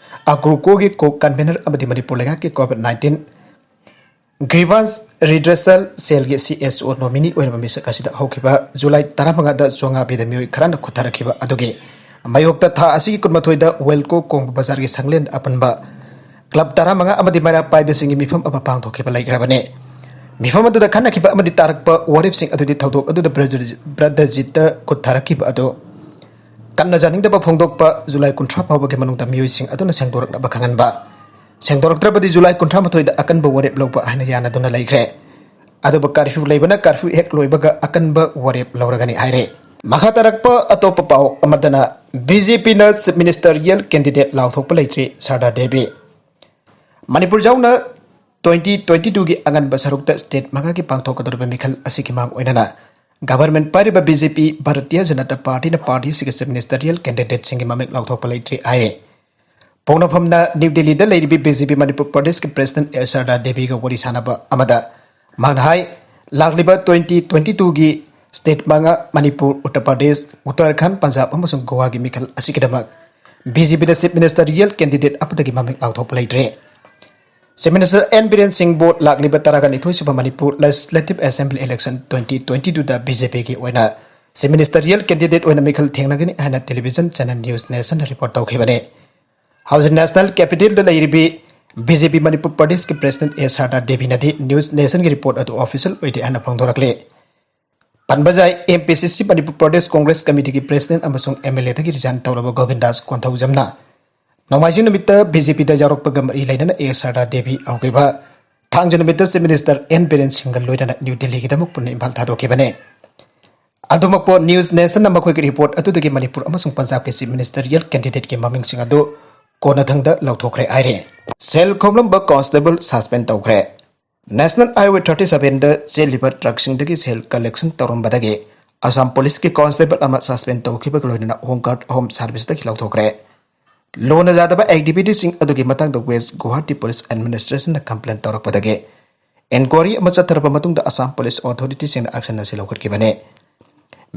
ꯑꯒ꯭ꯔꯨꯀꯣꯒꯤ ꯀꯣ ꯀꯟꯚꯦꯅꯔ ꯑꯃꯗꯤ ꯃꯅꯤꯄꯨꯔ ꯂꯩꯉꯥꯛꯀꯤ ꯀꯣꯚꯤꯗ ꯅꯥꯏꯟꯇꯤꯟ ꯒ꯭ꯔꯤꯚꯥꯟꯁ ꯔꯤꯗ꯭ꯔꯦꯁꯦꯜ ꯁꯦꯜꯒꯤ ꯁꯤ ꯑꯦꯁ ꯑꯣ ꯅꯣꯃꯤꯅꯤ ꯑꯣꯏꯔꯕ ꯃꯤꯁꯛ ꯑꯁꯤꯗ ꯍꯧꯈꯤꯕ ꯖꯨꯂꯥꯏ ꯇꯔꯥꯃꯉꯥꯗ ꯆꯣꯉꯥꯕꯤꯗ ꯃꯤꯑꯣꯏ ꯈꯔꯅ ꯈꯨꯠꯊꯔꯛꯈꯤꯕ ꯑꯗꯨꯒꯤ ꯃꯌꯣꯛꯇ ꯊꯥ ꯑꯁꯤꯒꯤ ꯀꯨꯟꯃꯥꯊꯣꯏꯗ ꯋꯦꯜꯀꯣ ꯀꯣꯡꯕ ꯕꯖꯥꯔꯒꯤ ꯁꯪꯂꯦꯟ ꯑꯄꯨꯟꯕ ꯀ꯭ꯂꯕ ꯇꯔꯥꯃꯉꯥ ꯑꯃꯗꯤ ꯃꯩꯔꯥ ꯄꯥꯏꯕꯁꯤꯡꯒꯤ ꯃꯤꯐꯝ ꯑꯃ ꯄꯥꯡꯊꯣꯛꯈꯤꯕ ꯂꯩꯈ꯭ꯔꯕꯅꯤ꯫ ꯃꯤꯐꯝ ꯑꯗꯨꯗ ꯈꯟꯅꯈꯤꯕ ꯑꯃꯗꯤ ꯇꯥꯔꯛꯄ ꯋꯥꯔꯦꯞꯁꯤꯡ ꯑꯗꯨꯗꯤ ꯊꯧꯗꯣꯛ ꯑꯗꯨꯗ ꯕ꯭ꯔꯗꯖꯤꯠ-, ꯕ꯭ꯔꯗꯖꯤꯠꯇ ꯈꯨꯠ ꯊꯥꯔꯛꯈꯤꯕ ꯑꯗꯨ ꯀꯟꯅ ꯌꯥꯅꯤꯡꯗꯕ ꯐꯣꯡꯗꯣꯛꯄ ꯖꯨꯂꯥꯏ ꯀꯨꯟꯊ꯭ꯔꯥ ꯐꯥꯎꯕꯒꯤ ꯃꯅꯨꯡꯗ ꯃꯤꯑꯣꯏꯁꯤꯡ ꯑꯗꯨꯅ ꯁꯦꯡꯗꯣꯔꯛꯅꯕ ꯈꯪꯍꯟꯕ, ꯁꯦꯡꯗꯣꯔꯛꯇ꯭ꯔꯕꯗꯤ ꯖꯨꯂꯥꯏ ꯀꯨꯟꯊ꯭ꯔꯥ ꯃꯥꯊꯣꯏꯗ ꯑꯀꯟꯕ ꯋꯥꯔꯦꯞ ꯂꯧꯕ ꯍꯥꯏꯅ ꯌꯥꯅꯗꯨꯅ ꯂꯩꯈ꯭ꯔꯦ꯫ ꯑꯗꯨꯕꯨ ꯀꯔꯐ꯭ꯌꯨ ꯂꯩꯕꯅ ꯀꯔꯐ꯭ꯌꯨ ꯍꯦꯛ ꯂꯣꯏꯕꯒ ꯑꯀꯟꯕ ꯋꯥꯔꯦꯞ ꯂꯧꯔꯒꯅꯤ ꯍꯥꯏꯔꯦ꯫ ꯃꯈꯥ ꯇꯥꯔꯛꯄ ꯑꯇꯣꯞꯄ ꯄꯥꯎ ꯑꯃꯗꯅ, ꯕꯤ ꯖꯦ ꯄꯤꯅ ꯆꯤꯐ ꯃꯤꯅꯤꯁꯇꯔꯤꯌꯦꯜ ꯀꯦꯟꯗꯤꯗꯦꯠ ꯂꯥꯎꯊꯣꯛꯄ ꯂꯩꯇ꯭ꯔꯤ, ꯁꯔꯗꯥ ꯗꯦꯕꯤ꯫ ꯃꯅꯤꯄꯨꯔ ꯌꯥꯎꯅ ꯇ꯭ꯋꯦꯟꯇꯤ ꯇ꯭ꯋꯦꯟꯇꯤ ꯇꯨꯒꯤ ꯑꯉꯟꯕ ꯁꯔꯨꯛꯇ ꯁ꯭ꯇꯦꯠ ꯃꯉꯥꯒꯤ ꯄꯥꯡꯊꯣꯛꯀꯗꯧꯔꯤꯕ ꯃꯤꯈꯜ ꯑꯁꯤꯒꯤ ꯃꯥꯡ ꯑꯣꯏꯅꯅ ꯒꯚꯔꯟꯃꯦꯟꯠ ꯄꯥꯏꯔꯤꯕ ꯕꯤ ꯖꯦ ꯄꯤ, ꯚꯥꯔꯇꯤꯌ ꯖꯅꯇꯥ ꯄꯥꯔꯇꯤꯅ ꯄꯥꯔꯇꯤꯁꯤꯒꯤ ꯆꯤꯐ ꯃꯤꯅꯤꯁꯇꯔꯤꯌꯦꯜ ꯀꯦꯟꯗꯤꯗꯦꯠꯁꯤꯡꯒꯤ ꯃꯃꯤꯡ ꯂꯥꯎꯊꯣꯛꯄ ꯂꯩꯇ꯭ꯔꯤ ꯍꯥꯏꯔꯦ꯫ ꯄꯣꯛꯅꯐꯝꯅ ꯅ꯭ꯌꯨ ꯗꯤꯜꯂꯤꯗ ꯂꯩꯔꯤꯕꯤ ꯕꯤ ꯖꯦ ꯄꯤ ꯃꯅꯤꯄꯨꯔ ꯄ꯭ꯔꯗꯦꯁꯀꯤ ꯄ꯭ꯔꯦꯁꯤꯗꯦꯟꯠ ꯑꯦ ꯁꯔꯗꯥ ꯗꯦꯕꯤꯒ ꯋꯥꯔꯤ ꯁꯥꯟꯅꯕ ꯑꯃꯗ ꯃꯍꯥꯛꯅ ꯍꯥꯏ, ꯂꯥꯛꯂꯤꯕ ꯇ꯭ꯋꯦꯟꯇꯤ ꯇ꯭ꯋꯦꯟꯇꯤ ꯇꯨꯒꯤ ꯁ꯭ꯇꯦꯠ ꯃꯉꯥ, ꯃꯅꯤꯄꯨꯔ, ꯎꯠꯇꯔ ꯄ꯭ꯔꯗꯦꯁ, ꯎꯠꯇꯔꯥꯈꯟꯗ, ꯄꯟꯖꯥꯕ ꯑꯃꯁꯨꯡ ꯒꯣꯋꯥꯒꯤ ꯃꯤꯈꯜ ꯑꯁꯤꯒꯤꯗꯃꯛ ꯕꯤ ꯖꯦ ꯄꯤꯗ ꯆꯤꯐ ꯃꯤꯅꯤꯁꯇꯔꯤꯌꯦꯜ ꯀꯦꯟꯗꯤꯗꯦꯠ ꯑꯃꯠꯇꯒꯤ ꯃꯃꯤꯡ ꯂꯥꯎꯊꯣꯛꯄ ꯂꯩꯇ꯭ꯔꯤ꯫ ꯆꯤꯐ ꯃꯤꯅꯤꯁꯇꯔ ꯑꯦꯟ ꯕꯤꯔꯦꯟ ꯁꯤꯡꯕꯨ ꯂꯥꯛꯂꯤꯕ ꯇꯔꯥꯒ ꯅꯤꯊꯣꯏ ꯁꯨꯕ Manipur legislative assembly election twenty twenty ꯇꯨꯗ ꯕꯤ ꯖꯦ ꯄꯤꯒꯤ ꯑꯣꯏꯅ ꯆꯤꯐ ꯃꯤꯅꯤꯁꯇꯔꯤꯌꯦꯜ ꯀꯦꯟꯗꯤꯗꯦꯠ ꯑꯣꯏꯅ ꯃꯤꯈꯜ ꯊꯦꯡꯅꯒꯅꯤ ꯍꯥꯏꯅ ꯇꯦꯂꯤꯚꯤꯖꯟ ꯆꯦꯅꯦꯜ ꯅ꯭ꯌꯨꯁ ꯅꯦꯁꯟꯅ ꯔꯤꯄꯣꯔꯠ ꯇꯧꯈꯤꯕꯅꯤ꯫ ꯍꯧꯖꯤꯛ ꯅꯦꯁꯅꯦꯜ ꯀꯦꯄꯤꯇꯦꯜꯗ ꯂꯩꯔꯤꯕꯤ ꯕꯤ ꯖꯦ ꯄꯤ ꯃꯅꯤꯄꯨꯔ ꯄ꯭ꯔꯗꯦꯁꯀꯤ ꯄ꯭ꯔꯦꯁꯤꯗꯦꯟꯠ ꯑꯦ ꯁꯔꯗꯥ ꯗꯦꯕꯤꯅꯗꯤ ꯅ꯭ꯌꯨꯁ ꯅꯦꯁꯟꯒꯤ ꯔꯤꯄꯣꯔꯠ ꯑꯗꯨ ꯑꯣꯐꯤꯁꯤꯌꯦꯜ ꯑꯣꯏꯗꯦ ꯍꯥꯏꯅ ꯐꯣꯡꯗꯣꯔꯛꯂꯤ꯫ ꯄꯟꯕ ꯌꯥꯏ, ꯑꯦꯝ ꯄꯤ ꯁꯤ ꯁꯤ ꯃꯅꯤꯄꯨꯔ ꯄ꯭ꯔꯗꯦꯁ ꯀꯣꯡꯒ꯭ꯔꯦꯁ ꯀꯃꯤꯇꯤꯒꯤ ꯄ꯭ꯔꯦꯁꯤꯗꯦꯟꯠ ꯑꯃꯁꯨꯡ ꯑꯦꯝ ꯑꯦꯜ ꯑꯦꯗꯒꯤ ꯔꯤꯖꯥꯏꯟ ꯇꯧꯔꯕ ꯒꯣꯕꯤꯟꯗꯥꯁ ꯀꯣꯟꯊꯧꯖꯝꯅ ꯅꯣꯡꯃꯥꯏꯖꯤꯡ ꯅꯨꯃꯤꯠꯇ ꯕꯤ ꯖꯦ ꯄꯤꯗ ꯌꯥꯎꯔꯛꯄꯒ ꯃꯔꯤ ꯂꯩꯅꯅ ꯑꯦ ꯁꯔꯗꯥ ꯗꯦꯕꯤ ꯍꯧꯈꯤꯕ ꯊꯥꯡꯖ ꯅꯨꯃꯤꯠꯇ ꯆꯤꯐ ꯃꯤꯅꯤꯁꯇꯔ ꯑꯦꯟ ꯕꯤꯔꯦꯟ ꯁꯤꯡꯒ ꯂꯣꯏꯅꯅ ꯅ꯭ꯌꯨ ꯗꯤꯜꯂꯤꯒꯤꯗꯃꯛ ꯄꯨꯟꯅ ꯏꯝꯐꯥꯜ ꯊꯥꯗꯣꯛꯈꯤꯕꯅꯤ꯫ ꯑꯗꯨꯃꯛꯄꯨ ꯅ꯭ꯌꯨꯁ ꯅꯦꯁꯟꯅ ꯃꯈꯣꯏꯒꯤ ꯔꯤꯄꯣꯔꯠ ꯑꯗꯨꯗꯒꯤ ꯃꯅꯤꯄꯨꯔ ꯑꯃꯁꯨꯡ ꯄꯟꯖꯥꯕꯀꯤ ꯆꯤꯐ ꯃꯤꯅꯤꯁꯇꯔꯤꯌꯦꯜ ꯀꯦꯟꯗꯤꯗꯦꯠꯀꯤ ꯃꯃꯤꯡꯁꯤꯡ ꯑꯗꯨ ꯀꯣꯟꯅꯊꯪꯗ ꯂꯧꯊꯣꯛꯈ꯭ꯔꯦ ꯍꯥꯏꯔꯤ꯫ ꯁꯦꯜ ꯈꯣꯝꯂꯝꯕ ꯀꯣꯟꯁꯇꯦꯕꯜ ꯁꯁꯄꯦꯟ ꯇꯧꯈ꯭ꯔꯦ꯫ ꯅꯦꯁꯅꯦꯜ ꯍꯥꯏꯋꯦ ꯊꯥꯔꯇꯤ ꯁꯚꯦꯟꯗ ꯆꯦꯜꯂꯤꯕ ꯇ꯭ꯔꯛꯁꯤꯡꯗꯒꯤ ꯁꯦꯜ ꯀꯂꯦꯛꯁꯟ ꯇꯧꯔꯝꯕꯗꯒꯤ ꯑꯁꯥꯝ ꯄꯨꯂꯤꯁꯀꯤ ꯀꯣꯟꯁꯇꯦꯕꯜ ꯑꯃ ꯁꯁꯄꯦꯟ ꯇꯧꯈꯤꯕꯒ ꯂꯣꯏꯅꯅ ꯍꯣꯝ ꯒꯥꯔꯗ ꯑꯍꯨꯝ ꯁꯥꯔꯚꯤꯁꯇꯒꯤ ꯂꯧꯊꯣꯛꯈ꯭ꯔꯦ꯫ ꯂꯣꯟꯅ ꯌꯥꯗꯕ ꯑꯦꯛꯇꯤꯚꯤꯇꯤꯁꯤꯡ ꯑꯗꯨꯒꯤ ꯃꯇꯥꯡꯗ ꯋꯦꯁ ꯒꯨꯋꯥꯍꯥꯇꯤ ꯄꯨꯂꯤꯁ ꯑꯦꯗꯃꯤꯅꯤꯁꯇ꯭ꯔꯦꯁꯟꯅ ꯀꯝꯄ꯭ꯂꯦꯟ ꯇꯧꯔꯛꯄꯗꯒꯤ ꯏꯟꯀ꯭ꯋꯥꯔꯤ ꯑꯃ ꯆꯠꯊꯔꯕ ꯃꯇꯨꯡꯗ ꯑꯁꯥꯝ ꯄꯨꯂꯤꯁ ꯑꯣꯊꯣꯔꯤꯇꯤꯁꯤꯡꯅ ꯑꯦꯛꯁꯟ ꯑꯁꯤ ꯂꯧꯈꯠꯈꯤꯕꯅꯤ꯫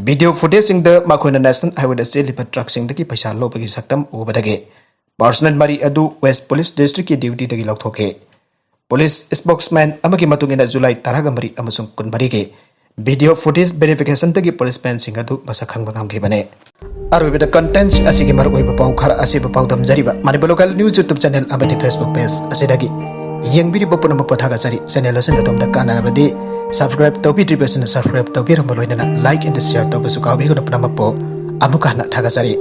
ꯚꯤꯗꯤꯑꯣ ꯐꯨꯇꯦꯖꯁꯤꯡꯗ ꯃꯈꯣꯏꯅ ꯅꯦꯁꯅꯦꯜ ꯍꯥꯏꯋꯦꯗ ꯆꯦꯜꯂꯤꯕ ꯇ꯭ꯔꯛꯁꯤꯡꯗꯒꯤ ꯄꯩꯁꯥ ꯂꯧꯕꯒꯤ ꯁꯛꯇꯝ ꯎꯕꯗꯒꯤ ꯄꯥꯔꯁꯣꯅꯦꯜ ꯃꯔꯤ ꯑꯗꯨ ꯋꯦꯁ ꯄꯨꯂꯤꯁ ꯗꯤꯁꯇ꯭ꯔꯤꯛꯀꯤ ꯗ꯭ꯌꯨꯇꯤꯗꯒꯤ ꯂꯧꯊꯣꯛꯈꯤ꯫ ꯄꯨꯂꯤꯁ ꯁ꯭ꯄꯣꯛꯁꯃꯦꯟ ꯑꯃꯒꯤ ꯃꯇꯨꯡ ꯏꯟꯅ ꯖꯨꯂꯥꯏ ꯇꯔꯥꯒ ꯃꯔꯤ ꯑꯃꯁꯨꯡ ꯀꯨꯟꯃꯔꯤꯒꯤ video footage verificationꯗꯒꯤ policemanꯁꯤꯡ ꯑꯗꯨ ꯃꯁꯛ ꯈꯪꯕ ꯉꯝꯈꯤꯕꯅꯤ꯫ ꯑꯔꯣꯏꯕꯗ contents ꯑꯁꯤꯒꯤ ꯃꯔꯨꯑꯣꯏꯕ ꯄꯥꯎ ꯈꯔ ꯑꯁꯤꯕꯨ ꯄꯥꯎꯗꯝꯖꯔꯤꯕ Manipur Local News YouTube channel ꯑꯃꯗꯤ Facebook page ꯑꯁꯤꯗꯒꯤ ꯌꯦꯡꯕꯤꯔꯤꯕ ꯄꯨꯝꯅꯃꯛꯄꯨ ꯊꯥꯒꯠꯆꯔꯤ꯫ Channel ꯑꯁꯤꯅ ꯑꯗꯣꯝꯗ ꯀꯥꯟꯅꯔꯕꯗꯤ subscribe ꯇꯧꯕꯤꯗ꯭ꯔꯤꯕꯁꯤꯡꯅ subscribe ꯇꯧꯕꯤꯔꯝꯕ ꯂꯣꯏꯅꯅ like and share ꯇꯧꯕꯁꯨ ꯀꯥꯎꯕꯤꯒꯅꯨ꯫ ꯄꯨꯝꯅꯃꯛꯄꯨ ꯑꯃꯨꯛꯀ ꯍꯟꯅ ꯊꯥꯒꯠꯆꯔꯤ꯫